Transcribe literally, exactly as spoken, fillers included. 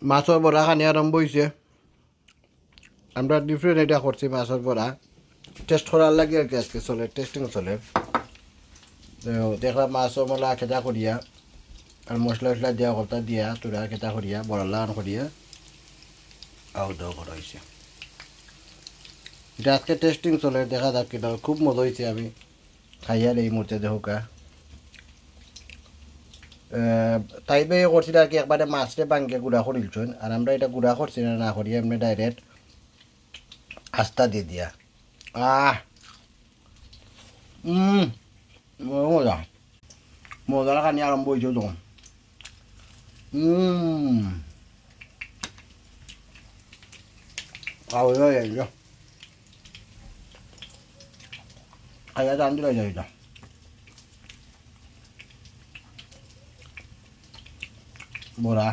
মাছর বড়া খানি আরম্ভ অইছে। আমরা different এটা করছি মাছর বড়া। Test করার লাগি আর কি আজকে চলে, testing চলে। তো দেখলাম মাছও মলা খেতা করিয়া, আর মশলা উশলা দিয়া করতা দিয়া তোরা খেতা করিয়া, বড়া লাগান করিয়া, আও দাও করা অইছে। এটা আজকে testing চলে, দেখা যাক কিনা। খুব মজা অইছে, আমি খাইয়া এই মুহূর্তে দেখুকা। আহ, তাই ভাই করছিল আর কি, একবারে মাছরে ভাঙ্গে গুড়া করিলছইন, আর আমরা এটা গুড়া করছি না, না করিয়া এমনি direct আস্তা দি দিয়া। আহ, উম, মজা। মজা লাগানি আরম্ভ অইছে তখন। উম। খাওয়া যায়, এই যে। খাইয়া জান দিলাই যায় এটা। বড়া।